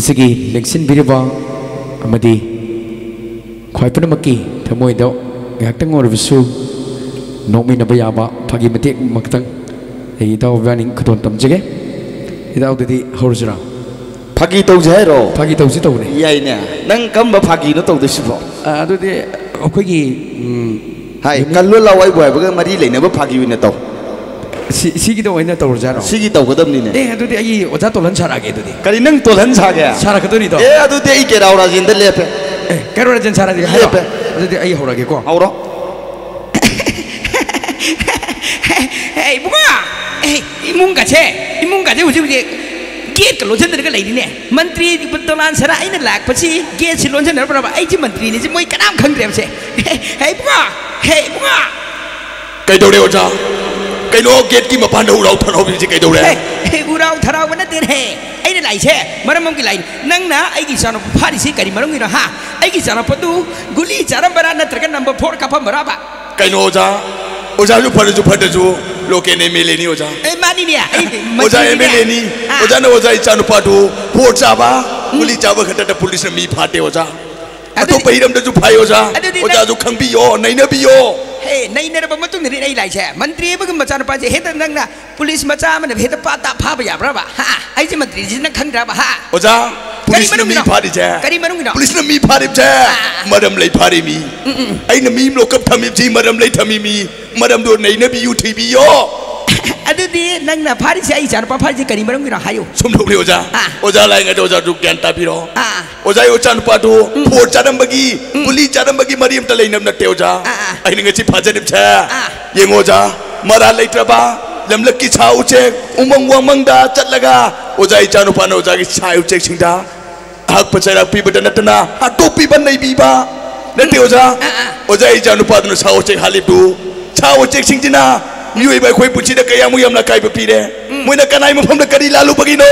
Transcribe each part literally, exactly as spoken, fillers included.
ꯑꯁꯤꯒꯤ ꯂꯦꯡꯁꯤꯟꯕꯤꯔꯤꯕ ꯑꯃꯗꯤ ꯈ꯭ꯋꯥꯏ ꯄꯨꯝꯅꯃꯛꯀꯤ ꯊꯃꯣꯏꯗ ꯉꯥꯏꯍꯥꯛꯇꯪ ꯑꯣꯏꯔꯕꯁꯨ ꯅꯣꯛꯃꯤꯟꯅꯕ ꯌꯥꯕ ꯐꯥꯒꯤ ꯃꯇꯦꯛ ꯑꯃꯈꯛꯇꯪ ꯑꯩ ꯏꯇꯥꯎ ꯏꯕꯥꯅꯤ ꯈꯨꯗꯣꯜ ꯇꯝꯖꯒꯦ꯫ ꯏꯇꯥꯎꯗꯗꯤ ꯍꯧꯔꯁꯤꯔꯥ? ꯐꯥꯒꯤ ꯇꯧꯁꯦ ꯍꯥꯏꯔꯣ? ꯐꯥꯒꯤ ꯇꯧꯁꯤ ꯇꯧꯕꯅꯦ꯫ ꯌꯥꯏꯅꯦ꯫ ꯅꯪ ꯀꯔꯝꯕ ꯐꯥꯒꯤꯅꯣ ꯇꯧꯗꯣꯏꯁꯤꯕꯣ? ꯑ, ꯑꯗꯨꯗꯤ ꯑꯩꯈꯣꯏꯒꯤ, ꯎꯝ, ꯍꯥꯏ, ꯅꯨꯃꯤꯠ ꯀꯜꯂꯣ ꯂꯥꯎ ꯑꯩꯕꯨ ꯍꯥꯏꯕꯒ ꯃꯔꯤ ꯂꯩꯅꯕ ꯐꯥꯒꯤ ꯑꯣꯏꯅ ꯇꯧ꯫ ꯁꯤ-, ꯁꯤꯒꯤꯗ ꯑꯣꯏꯅ ꯇꯧꯔꯁꯦ ꯍꯥꯏꯔꯣ? ꯁꯤꯒꯤ ꯇꯧꯒꯗꯕꯅꯤꯅꯦ꯫ ꯑꯦ, ꯑꯗꯨꯗꯤ ꯑꯩ ꯑꯣꯖꯥ ꯇꯣꯜꯍꯟ ꯁꯥꯔꯛꯑꯒꯦ ꯑꯗꯨꯗꯤ꯫ ꯀꯔꯤ, ꯅꯪ ꯇꯣꯜꯍꯟ ꯁꯥꯒꯦ? ꯁꯥꯔꯛꯀꯗꯣꯏꯅꯤꯗꯣ꯫ ꯑꯦ, ꯑꯗꯨꯗꯤ ꯑꯩ ꯀꯦꯔꯥꯎ ꯔꯥꯖꯦꯟꯗ ꯂꯦꯞꯄꯦ꯫ ꯑꯦ, ꯀꯦꯔꯥꯎ ꯔꯥꯖꯦꯟ ꯁꯥꯔꯛꯑꯒꯦ ꯍꯥꯏꯔꯣ? ꯂꯦꯞꯄꯦ꯫ ꯑꯗꯨꯗꯤ ꯑꯩ ꯍꯧꯔꯒꯦꯀꯣ꯫ ꯍꯧꯔꯣ꯫ ꯑꯦ, ꯏꯕꯨꯡꯉꯣ! ꯑꯦ, ꯏꯃꯨꯡꯒꯁꯦ, ꯏꯃꯨꯡꯒꯁꯦ ꯍꯧꯖꯤꯛ ꯍꯧꯖꯤꯛ ꯒꯦꯠꯀ ꯂꯣꯟꯁꯤꯟꯗꯅꯒ ꯂꯩꯔꯤꯅꯦ꯫ ꯃꯟꯇ꯭ꯔꯤ ꯗꯣꯂꯥꯟ ꯁꯅꯥ ꯑꯩꯅ ꯂꯥꯛꯄꯁꯤ ꯒꯦꯠꯁꯤ ꯂꯣꯟꯁꯤꯟꯅꯔꯕ꯭ꯔꯕ? ꯑꯩꯁꯤ ꯃꯟꯇ꯭ꯔꯤꯅꯤ, ꯁꯤ ꯃꯣꯏ ꯀꯅꯥꯝ ꯈꯪꯗ꯭ꯔꯦꯕꯁꯦ꯫ ꯍꯦ, ꯍꯦ, ꯏꯕꯨꯡꯉꯣ! ꯍꯦ, ꯏꯕꯨꯡꯉꯣ! ꯀꯩꯗꯧꯔꯦ, ꯑꯣꯖꯥ? ꯀꯩꯅꯣ, ꯒꯦꯠꯀꯤ ꯃꯄꯥꯟꯗ ꯎꯔꯥꯎ ꯊꯔꯥꯎꯕꯤꯁꯤ ꯀꯩꯗꯧꯔꯦ? ꯍꯦ, ꯍꯦ, ꯎꯔꯥꯎ ꯊꯔꯥꯎꯕ ꯅꯠꯇꯦꯅꯦ꯫ ꯑꯩꯅ ꯂꯥꯛꯏꯁꯦ ꯃꯔꯝ ꯑꯃꯒꯤ ꯂꯥꯛꯏꯅꯤ꯫ ꯅꯪꯅ ꯑꯩꯒꯤ ꯏꯆꯥꯅꯨꯄꯥ ꯐꯥꯔꯤꯁꯤ ꯀꯔꯤ ꯃꯔꯝꯒꯤꯅꯣ, ꯍꯥ? ꯑꯩꯒꯤ ꯏꯆꯥꯅꯨꯄꯥꯗꯨ ꯒꯨꯂꯤ ꯆꯥꯔꯝꯕꯔꯥ ꯅꯠꯇ꯭ꯔꯒ ꯅꯝꯕꯔ ꯐꯣꯔ ꯀꯥꯞꯄꯝꯕꯔꯥꯕ? ꯀꯩꯅꯣ ꯑꯣꯖꯥ? ꯑꯣꯖꯥꯁꯨ ꯐꯔꯁꯨ ꯐꯠꯇ꯭ꯔꯁꯨ local M L A ꯅꯤ ꯑꯣꯖꯥ꯫ ꯑꯦ, ꯃꯥꯅꯤꯅꯦ, ꯑꯩ ꯑꯣꯖꯥ ꯃꯟꯇ꯭ꯔꯤꯅꯤꯅꯦ꯫ M L A ꯅꯤ꯫ ꯑꯥ꯫ ꯑꯣꯖꯥꯅ ꯑꯣꯖꯥ ꯏꯆꯥꯅꯨꯄꯥꯗꯨ ꯄꯣꯠ ꯆꯥꯕ, ꯎꯝ꯫ ꯒꯨꯂꯤ ꯆꯥꯕ ꯈꯛꯇꯗ ꯄꯨꯂꯤꯁꯅ ꯃꯤ ꯐꯥꯗꯦ ꯑꯣꯖꯥ꯫ ꯑꯗꯨꯗꯤ ꯑꯇꯣꯞꯄ ꯍꯤꯔꯝꯗꯁꯨ ꯐꯥꯏ ꯑꯣꯖꯥ꯫ ꯑꯗꯨꯗꯤ ꯅꯪ ꯑꯣꯖꯥꯁꯨ ꯈꯪꯕꯤꯌꯣ, ꯅꯩꯅꯕꯤꯌꯣ꯫ ꯍꯦ, ꯅꯩꯅꯔꯕ ꯃꯇꯨꯡꯗꯅꯤ ꯑꯩ ꯂꯥꯛꯏꯁꯦ꯫ ꯃꯟꯇ꯭ꯔꯤ ꯑꯃꯒꯤ ꯃꯆꯥꯅꯨꯄꯥꯁꯦ ꯍꯦꯛꯇ ꯅꯪꯅ ꯄꯨꯂꯤꯁ ꯃꯆꯥ ꯑꯃꯅ ꯍꯦꯛꯇ ꯄꯥ ꯇꯥ ꯐꯥꯕ ꯌꯥꯕ꯭ꯔꯕ? ꯍꯥ? ꯑꯩꯁꯦ ꯃꯟꯇ꯭ꯔꯤꯁꯤ ꯅꯪ ꯈꯪꯗ꯭ꯔꯕ? ꯍꯥ? ꯑꯣꯖꯥ, ꯀꯔꯤ ꯄꯨꯂꯤꯁꯅ ꯃꯤ ꯃꯔꯝꯒꯤꯅꯣ? ꯐꯥꯔꯤꯁꯦ꯫ ꯀꯔꯤ ꯃꯔꯝꯒꯤꯅꯣ? ꯄꯨꯂꯤꯁꯅ ꯃꯤ ꯐꯥꯔꯤꯕꯁꯦ ꯑꯥ꯫ ꯃꯔꯝ ꯂꯩ ꯐꯥꯔꯤꯃꯤ꯫ ꯎꯝ, ꯎꯝ꯫ ꯑꯩꯅ ꯃꯤ ꯑꯃ ꯂꯣꯀꯞ ꯊꯝꯃꯤꯕꯁꯤ ꯃꯔꯝ ꯂꯩ ꯊꯝꯃꯤꯃꯤ꯫ ꯃꯔꯝꯗꯣ ꯅꯩꯅꯕꯤꯌꯨ, ꯊꯤꯕꯤꯌꯣ꯫ ꯑꯗꯨꯗꯤ ꯅꯪꯅ ꯐꯥꯔꯤꯁꯦ, ꯑꯩ ꯏꯆꯥꯅꯨꯄꯥ ꯐꯥꯔꯤꯁꯦ ꯀꯔꯤ ꯃꯔꯝꯒꯤꯅꯣ ꯍꯥꯏꯌꯨ꯫ ꯁꯨꯝ ꯇꯧꯕꯅꯦ ꯑꯣꯖꯥ꯫ ꯑꯥ꯫ ꯑꯣꯖꯥ ꯂꯥꯏꯉꯩꯗ ꯑꯣꯖꯥꯗꯨ ꯒ꯭ꯌꯥꯟ ꯇꯥꯕꯤꯔꯣ꯫ ꯑꯥ꯫ ꯑꯣꯖꯥ, ꯑꯣꯖꯥ ꯅꯨꯄꯥꯗꯨ ꯎꯝ꯫ ꯐꯣꯔ ꯆꯥꯔꯝꯕꯒꯤ, ꯎꯝ꯫ ꯒꯨꯂꯤ ꯆꯥꯔꯝꯕꯒꯤ ꯃꯔꯤ ꯑꯝꯇ ꯂꯩꯅꯕ ꯅꯠꯇꯦ ꯑꯣꯖꯥ꯫ ꯑꯥ, ꯑꯥ꯫ ꯑꯩꯅ ꯉꯁꯤ ꯐꯥꯖꯔꯤꯕꯁꯦ꯫ ꯑꯥ꯫ ꯌꯦꯡꯉꯣ ꯑꯣꯖꯥ, ꯃꯔꯥꯜ ꯂꯩꯇ꯭ꯔꯕ ꯂꯝꯂꯛꯀꯤ ꯁꯥ ꯎꯆꯦꯛ ꯎꯃꯪ ꯋꯥꯃꯪꯗ ꯆꯠꯂꯒ ꯑꯣꯖꯥ ꯏꯆꯥꯅꯨꯄꯥꯅ ꯑꯣꯖꯥꯒꯤ ꯁꯥ ꯎꯆꯦꯛꯁꯤꯡꯗ ꯑꯍꯛꯄ ꯆꯩꯔꯥꯛ ꯄꯤꯕꯗ ꯅꯠꯇꯅ ꯍꯥꯠꯇꯣꯛꯄꯤꯕ ꯅꯩꯕꯤꯕ ꯅꯠꯇꯦ ꯑꯣꯖꯥ꯫ ꯑꯥ, ꯑꯥ꯫ ꯑꯣꯖꯥ ꯏꯆꯥꯅꯨꯄꯥꯗꯨꯅ ꯁꯥ ꯎꯆꯦꯛ ꯍꯥꯠꯂꯤꯕꯗꯨ, ꯁꯥ ꯎꯆꯦꯛꯁꯤꯡꯁꯤꯅ ꯃꯤꯑꯣꯏꯕ ꯑꯩꯈꯣꯏ ꯄꯨꯟꯁꯤꯗ ꯀꯌꯥꯃꯨꯛ ꯌꯥꯝꯅ ꯑꯀꯥꯏꯕ ꯄꯤꯔꯦ? ꯎꯝ꯫ ꯃꯣꯏꯅ ꯀꯅꯥꯒꯤ ꯃꯐꯝꯗ ꯀꯔꯤ ꯂꯥꯜꯂꯨꯕꯒꯤꯅꯣ?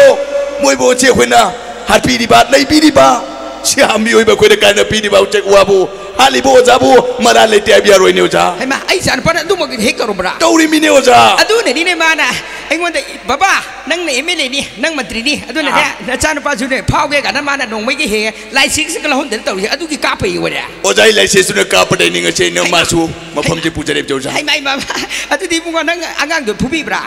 ꯃꯣꯏꯕꯨ ꯉꯁꯤ ꯑꯩꯈꯣꯏꯅ ꯍꯥꯠꯄꯤꯔꯤꯕ, ꯅꯩꯕꯤꯔꯤꯕ, ꯁꯤ ꯃꯤꯑꯣꯏꯕ ꯑꯩꯈꯣꯏꯗ ꯀꯥꯏꯅ ꯄꯤꯔꯤꯕ ꯎꯆꯦꯛ ꯋꯥꯕꯨ ꯍꯥꯠꯂꯤꯕ ꯑꯣꯖꯥꯕꯨ ꯃꯔꯥꯜ ꯂꯩꯇꯦ ꯍꯥꯏꯕ ꯌꯥꯔꯣꯏꯅꯦ ꯑꯣꯖꯥ꯫ ꯍꯩꯃꯥ, ꯑꯩ ꯏꯆꯥꯅꯨꯄꯥꯅ ꯑꯗꯨꯃꯛ ꯍꯦꯛ ꯇꯧꯔꯝꯕ꯭ꯔꯥ? ꯇꯧꯔꯤꯃꯤꯅꯦ ꯑꯣꯖꯥ꯫ ꯑꯗꯨꯅꯅꯤꯅꯦ ꯃꯥꯅ ꯑꯩꯉꯣꯟꯗ, "ꯕꯕꯥ, ꯅꯪꯅ ꯑꯦꯝ ꯑꯦꯜ ꯑꯦꯅꯤ, ꯅꯪ ꯃꯟꯇ꯭ꯔꯤꯅꯤ, ꯑꯗꯨꯅꯅꯦ ꯑꯥ꯫ ꯅꯆꯥꯅꯨꯄꯥꯁꯨꯅꯦ ꯐꯥꯎꯒꯦ" ꯀꯥꯏꯅ ꯃꯥꯅ ꯅꯣꯡꯃꯩꯒ ꯍꯦꯛ ꯂꯥꯏꯁꯦꯟꯁꯀ ꯂꯧꯍꯟꯗꯅ ꯇꯧꯔꯤꯁꯦ꯫ ꯑꯗꯨꯒꯤ ꯀꯥꯞꯄꯩ ꯑꯣꯏꯔꯦ꯫ ꯑꯣꯖꯥ, ꯑꯩ ꯂꯥꯏꯁꯦꯟꯁꯇꯨꯅ ꯀꯥꯞꯄꯗꯩ ꯅꯤꯡꯉꯁꯦ ꯑꯩꯅ ꯍꯩꯃꯥ꯫ ꯃꯥꯁꯨ ꯃꯐꯝꯁꯦ ꯄꯨꯖꯔꯦꯕ ꯑꯣꯖꯥ꯫ ꯍꯩꯃꯥ, ꯍꯩꯃꯥ, ꯍꯩꯃꯥ꯫ ꯑꯗꯨꯗꯤ ꯏꯕꯨꯡꯉꯣ, ꯅꯪ ꯑꯉꯥꯡꯗꯣ ꯐꯨꯕꯤꯕ꯭ꯔꯥ?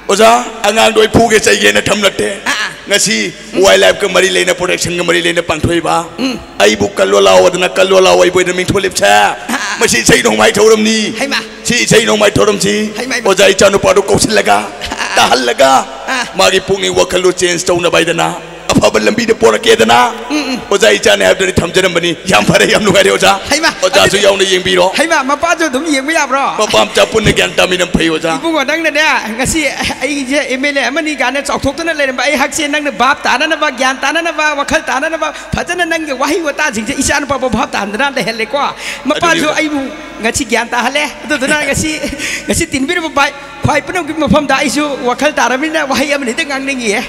ꯑꯣꯖꯥ, ꯑꯉꯥꯡꯗꯣ ꯑꯩ ꯐꯨꯒꯦ ꯆꯩꯒꯦꯅ ꯊꯝꯂꯛꯇꯦ꯫ ꯑꯥ, ꯑꯥ꯫ ꯉꯁꯤ ꯎꯝ꯫ Wildlifeꯀ ꯃꯔꯤ ꯂꯩꯅ, productionꯒ ꯃꯔꯤ ꯂꯩꯅ ꯄꯥꯡꯊꯣꯛꯏꯕ꯫ ꯎꯝ꯫ ꯑꯩꯕꯨ ꯀꯜꯂꯣ ꯂꯥꯎ ꯍꯥꯏꯗꯅ, ꯀꯜꯂꯣ ꯂꯥꯎ, ꯑꯩꯕꯨ ꯑꯣꯏꯅ ꯃꯤꯡꯊꯣꯜꯂꯤꯕꯁꯦ꯫ ꯑꯥ, ꯑꯥ꯫ ꯃꯁꯤ ꯏꯁꯩ ꯅꯣꯡꯃꯥꯏ ꯊꯧꯔꯝꯅꯤ꯫ ꯍꯩꯃꯥ꯫ ꯁꯤ ꯏꯁꯩ ꯅꯣꯡꯃꯥꯏ ꯊꯧꯔꯝꯁꯤ꯫ ꯍꯩꯃꯥ, ꯍꯩꯃꯥ꯫ ꯑꯣꯖꯥ, ꯏꯆꯥꯅꯨꯄꯥꯗꯣ ꯀꯧꯁꯤꯜꯂꯒ, ꯑꯥ, ꯑꯥ꯫ ꯇꯥꯍꯜꯂꯒ, ꯑꯥ꯫ ꯃꯥꯒꯤ ꯄꯨꯛꯅꯤꯡ ꯋꯥꯈꯜꯗꯣ change ꯇꯧꯅꯕ ꯍꯥꯏꯗꯅ꯫ ꯑꯐꯕ ꯂꯝꯕꯤꯗ ꯄꯣꯔꯛꯀꯦꯗꯅ ꯎꯝ, ꯎꯝ꯫ ꯑꯣꯖꯥ ꯏꯆꯥꯅꯦ ꯍꯥꯏꯕꯗꯨꯗꯤ ꯊꯝꯖꯔꯝꯕꯅꯤ꯫ ꯌꯥꯝ ꯐꯔꯦ, ꯌꯥꯝ ꯅꯨꯡꯉꯥꯏꯔꯦ ꯑꯣꯖꯥ꯫ ꯍꯩꯃꯥ, ꯑꯣꯖꯥꯁꯨ ꯑꯗꯨꯗꯤ ꯌꯥꯎꯅ ꯌꯦꯡꯕꯤꯔꯣ꯫ ꯍꯩꯃꯥ, ꯃꯄꯥꯁꯨ ꯑꯗꯨꯝ ꯌꯦꯡꯕ ꯌꯥꯕ꯭ꯔꯣ? ꯃꯄꯥ ꯃꯆꯥ ꯄꯨꯟꯅ ꯒ꯭ꯌꯥꯟ ꯇꯥꯃꯤꯟꯅ ꯐꯩ ꯑꯣꯖꯥ꯫ ꯏꯕꯨꯡꯉꯣ, ꯅꯪꯅꯅꯦ ꯉꯁꯤ ꯑꯩꯁꯦ ꯑꯦꯝ ꯑꯦꯜ ꯑꯦ ꯑꯃꯅꯤ ꯀꯥꯏꯅ ꯆꯥꯎꯊꯣꯛꯇꯅ ꯂꯩꯔꯝꯕ ꯑꯩꯍꯥꯛꯁꯦ ꯅꯪꯅ ꯚꯥꯞ ꯇꯥꯅꯅꯕ, ꯒ꯭ꯌꯥꯟ ꯇꯥꯅꯅꯕ, ꯋꯥꯈꯜ ꯇꯥꯅꯅꯕ ꯐꯖꯅ ꯅꯪꯒꯤ ꯋꯥꯍꯩ ꯋꯥꯇꯥꯁꯤꯡꯁꯦ ꯏꯆꯥꯅꯨꯄꯥꯕꯨ ꯚꯥꯞ ꯇꯥꯍꯟꯗꯅ ꯂꯩꯍꯜꯂꯦꯀꯣ꯫ ꯃꯄꯥꯁꯨ ꯑꯗꯨꯅꯤ꯫ ꯑꯩꯕꯨ ꯉꯁꯤ ꯒ꯭ꯌꯥꯟ ꯇꯥꯍꯜꯂꯦ꯫ ꯑꯗꯨꯗꯨꯅ ꯉꯁꯤ, ꯉꯁꯤ ꯇꯤꯟꯕꯤꯔꯤꯕ ꯚꯥꯏ, ꯈ꯭ꯋꯥꯏ ꯄꯨꯝꯅꯃꯛꯀꯤ ꯃꯐꯝꯗ ꯑꯩꯁꯨ ꯋꯥꯈꯜ ꯇꯥꯔꯕꯅꯤꯅ ꯋꯥꯍꯩ ꯑꯃꯅꯤꯗ ꯉꯥꯡꯅꯤꯡꯉꯤꯌꯦ꯫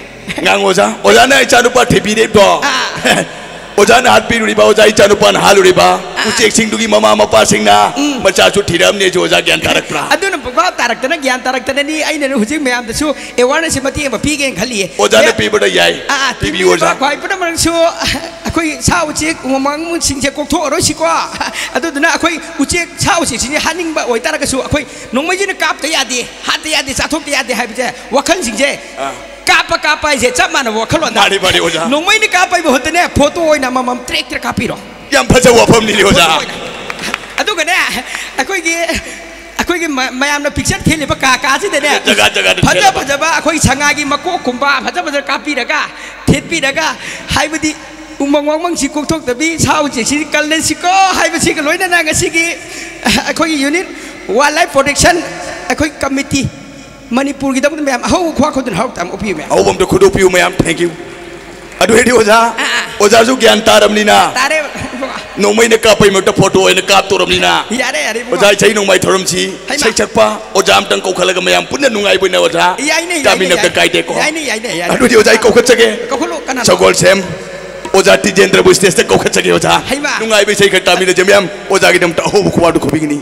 ꯉꯥꯡꯉꯣ ꯑꯣꯖꯥ꯫ ꯑꯣꯖꯥꯅ ꯏꯆꯥꯅꯨꯄꯥ ꯊꯤꯕꯤꯔꯤꯕꯗꯣ꯫ ꯑꯥ꯫ ꯑꯣꯖꯥꯅ ꯍꯥꯠꯄꯤꯔꯨꯔꯤꯕ, ꯑꯣꯖꯥ ꯏꯆꯥꯅꯨꯄꯥꯅ ꯍꯥꯠꯂꯨꯔꯤꯕ ꯑꯥ꯫ ꯎꯆꯦꯛꯁꯤꯡꯗꯨꯒꯤ ꯃꯃꯥ ꯃꯄꯥꯁꯤꯡꯅ ꯎꯝ꯫ ꯃꯆꯥꯁꯨ ꯊꯤꯔꯛꯑꯝꯅꯦꯁꯨ ꯑꯣꯖꯥ ꯒ꯭ꯌꯥꯟ ꯇꯥꯔꯛꯄ꯭ꯔꯥ? ꯑꯗꯨꯅ ꯚꯥꯞ ꯇꯥꯔꯛꯇꯅ, ꯒ꯭ꯌꯥꯟ ꯇꯥꯔꯛꯇꯅꯅꯤ ꯑꯩꯅ ꯍꯧꯖꯤꯛ ꯃꯌꯥꯝꯗꯁꯨ awareness ꯃꯇꯦꯛ ꯑꯃ ꯄꯤꯒꯦꯅ ꯈꯜꯂꯤꯌꯦ꯫ ꯑꯣꯖꯥꯅ ꯑꯦ, ꯄꯤꯕꯗ ꯌꯥꯏ꯫ ꯑꯥ, ꯑꯥ, ꯄꯤꯕꯤꯌꯨ ꯄꯤꯕꯤꯌꯨ ꯑꯣꯖꯥ꯫ ꯈ꯭ꯋꯥꯏ ꯄꯨꯝꯅꯃꯛꯁꯨ ꯑꯩꯈꯣꯏ ꯁꯥ ꯎꯆꯦꯛ ꯎꯃꯪ ꯋꯥꯃꯪꯁꯤꯡꯁꯦ ꯀꯣꯛꯊꯣꯛꯑꯔꯣꯏꯁꯤꯀꯣ꯫ ꯑꯗꯨꯗꯨꯅ ꯑꯩꯈꯣꯏ ꯎꯆꯦꯛ, ꯁꯥ ꯎꯆꯦꯛꯁꯤꯡꯁꯦ ꯍꯥꯠꯅꯤꯡꯕ ꯑꯣꯏꯇꯥꯔꯒꯁꯨ ꯑꯩꯈꯣꯏ ꯅꯣꯡꯃꯩꯁꯤꯅ ꯀꯥꯞꯇ ꯌꯥꯗꯦ, ꯍꯥꯠꯇ ꯌꯥꯗꯦ, ꯆꯥꯊꯣꯛꯇ ꯌꯥꯗꯦ ꯍꯥꯏꯕꯁꯦ ꯋꯥꯈꯜꯁꯤꯡꯁꯦ ꯑꯥ꯫ ꯀꯥꯞꯄ ꯀꯥꯞꯄ ꯍꯥꯏꯁꯦ ꯆꯞ ꯃꯥꯟꯅꯕ ꯋꯥꯈꯜꯂꯣꯟꯗ꯫ ꯃꯥꯅꯤ, ꯃꯥꯅꯤ, ꯑꯣꯖꯥ꯫ ꯅꯣꯡꯃꯩꯅ ꯀꯥꯞꯄꯒꯤ ꯃꯍꯨꯠꯇꯅꯦ, photo ꯑꯣꯏꯅ ꯑꯃꯃꯝ ꯇ꯭ꯔꯦꯛ ꯇ꯭ꯔꯦꯛ ꯀꯥꯞꯄꯤꯔꯣ꯫ ꯌꯥꯝ ꯐꯖꯕ ꯋꯥꯐꯝꯅꯤꯅꯦ, ꯑꯣꯖꯥ꯫ Photo ꯑꯣꯏꯅ꯫ ꯑꯗꯨꯒꯅꯦ, ꯑꯩꯈꯣꯏꯒꯤ, ꯑꯩꯈꯣꯏꯒꯤ ꯃ-, ꯃꯌꯥꯝꯅ picture ꯊꯦꯜꯂꯤꯕ ꯀꯥ ꯀꯥꯁꯤꯗꯅꯦ, ꯖꯒꯥ ꯖꯒꯥꯗ ꯐꯖ ꯊꯦꯠꯂꯕ꯫ ꯐꯖꯕ ꯑꯩꯈꯣꯏ ꯁꯉꯥꯏꯒꯤ ꯃꯀꯣꯛꯀꯨꯝꯕ ꯐꯖ ꯐꯖ ꯀꯥꯞꯄꯤꯔꯒ, ꯊꯦꯠꯄꯤꯔꯒ, ꯍꯥꯏꯕꯗꯤ ꯎꯃꯪ ꯋꯥꯃꯪꯁꯤ ꯀꯣꯛꯊꯣꯛꯇꯕꯤ ꯁꯥ ꯎꯆꯦꯛꯁꯤ ꯀꯜꯂꯁꯤꯀꯣ ꯍꯥꯏꯕꯁꯤꯒ ꯂꯣꯏꯅꯅ ꯉꯁꯤꯒꯤ ꯑꯩꯈꯣꯏꯒꯤ unit Wildlife Protection ꯑꯩꯈꯣꯏ committee ꯃꯅꯤꯄꯨꯔꯒꯤꯗꯃꯛꯇ ꯃꯌꯥꯝ ꯑꯍꯧꯕ ꯈꯨꯋꯥ ꯈꯨꯗꯣꯜ ꯍꯔꯥꯎ ꯇꯌꯥꯝꯕ ꯑꯣꯛꯄꯤꯌꯨ ꯃꯌꯥꯝ꯫ ꯑꯍꯧꯕ ꯑꯝꯇ ꯈꯨꯗꯣꯜ ꯄꯤꯌꯨ ꯃꯌꯥꯝ, thank you꯫ ꯑꯗꯨ ꯑꯣꯏꯔꯗꯤ ꯑꯣꯖꯥ, ꯑꯥ, ꯑꯥ꯫ ꯑꯣꯖꯥꯁꯨ ꯒ꯭ꯌꯥꯟ ꯇꯥꯔꯕꯅꯤꯅ, ꯇꯥꯔꯦ, ꯏꯕꯨꯡꯉꯣ꯫ ꯅꯣꯡꯃꯩꯅ ꯀꯥꯞꯄꯩ ꯃꯍꯨꯠꯇ photo ꯑꯣꯏꯅ ꯀꯥꯞꯇꯧꯔꯕꯅꯤꯅ, ꯌꯥꯔꯦ, ꯌꯥꯔꯦ, ꯏꯕꯨꯡꯉꯣ꯫ ꯑꯣꯖꯥ, ꯏꯁꯩ ꯅꯣꯡꯃꯥꯏ ꯊꯧꯔꯝꯁꯤ, ꯍꯩꯃꯥ꯫ ꯏꯁꯩ ꯁꯛꯄ ꯑꯣꯖꯥ ꯑꯝꯇꯪ ꯀꯧꯈꯠꯂꯒ ꯃꯌꯥꯝ ꯄꯨꯟꯅ ꯅꯨꯡꯉꯥꯏꯕ ꯑꯣꯏꯅ ꯑꯣꯖꯥ ꯌꯥꯏꯅꯦ, ꯌꯥꯏꯅꯦ, ꯀꯥꯃꯤꯟꯅꯕꯗ ꯌꯥꯏꯅꯦ꯫ ꯀꯥꯏꯗꯦꯀꯣ? ꯌꯥꯏꯅꯦ, ꯌꯥꯏꯅꯦ, ꯌꯥꯏꯅꯦ꯫ ꯑꯗꯨꯗꯤ ꯑꯣꯖꯥ, ꯑꯩ ꯀꯧꯈꯠꯆꯒꯦ꯫ ꯀꯧꯈꯠꯂꯣ, ꯀꯅꯥꯅꯣ? ꯁꯒꯣꯜꯁꯦꯝ꯫ ꯑꯣꯖꯥ ꯇꯤꯖꯦꯟꯗ꯭ꯔꯕꯨ stage ꯇ ꯀꯧꯈꯠꯆꯒꯦ ꯑꯣꯖꯥ꯫ ꯍꯩꯃꯥ! ꯅꯨꯡꯉꯥꯏꯕ ꯏꯁꯩ ꯈꯔ ꯇꯥꯃꯤꯟꯅꯁꯦ ꯃꯌꯥꯝ꯫ ꯑꯣꯖꯥꯒꯤꯗꯃꯛꯇ ꯑꯍꯧꯕ ꯈꯨꯋꯥꯗꯨ ꯈꯨꯕꯤꯒꯅꯤ꯫